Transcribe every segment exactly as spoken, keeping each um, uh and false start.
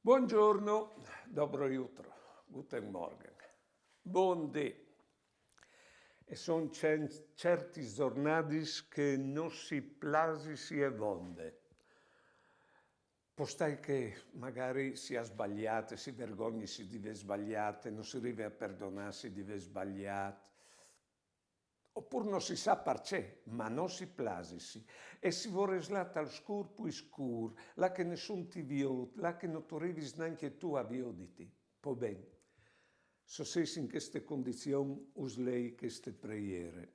Buongiorno, dobro jutro, guten Morgen, bon dì. E son cen-, certis zornadis che no si plasis e vonde. Postai che magari si à sbaliât, si vergognisi di vê sbaliât, no si rive a perdonâsi di vê sbaliât, opûr no si sa parcè, ma no si plasisi. E si vorês lâ tal scûr plui scûr, là che nissun ti viôt, là che no tu rivis nancje tu a vioditi. Po ben, se o sês in cheste condizion, us lei cheste preiere.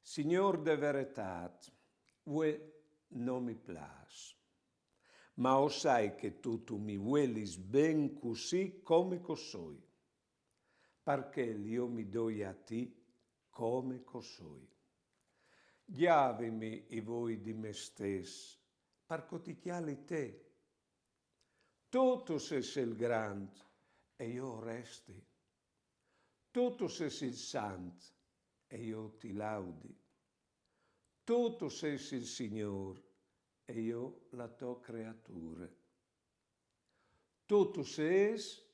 Signôr de veretât, vuê no mi plâs, ma o sai che tu, tu mi vuelis ben cussì come che o soi, parcè jo mi doi a ti come che o soi. Gjavimi i voi di me stes, par che o ti cjali te. Tu, tu sês il grant e jo o resti. Tu, tu sês il sant e jo ti laudi. Tu, tu sês il Signôr e jo la tô creature. Tu, tu sês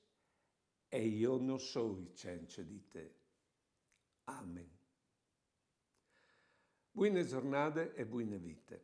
e jo no soi cence di te. Amen. Buine zornade e buine vite.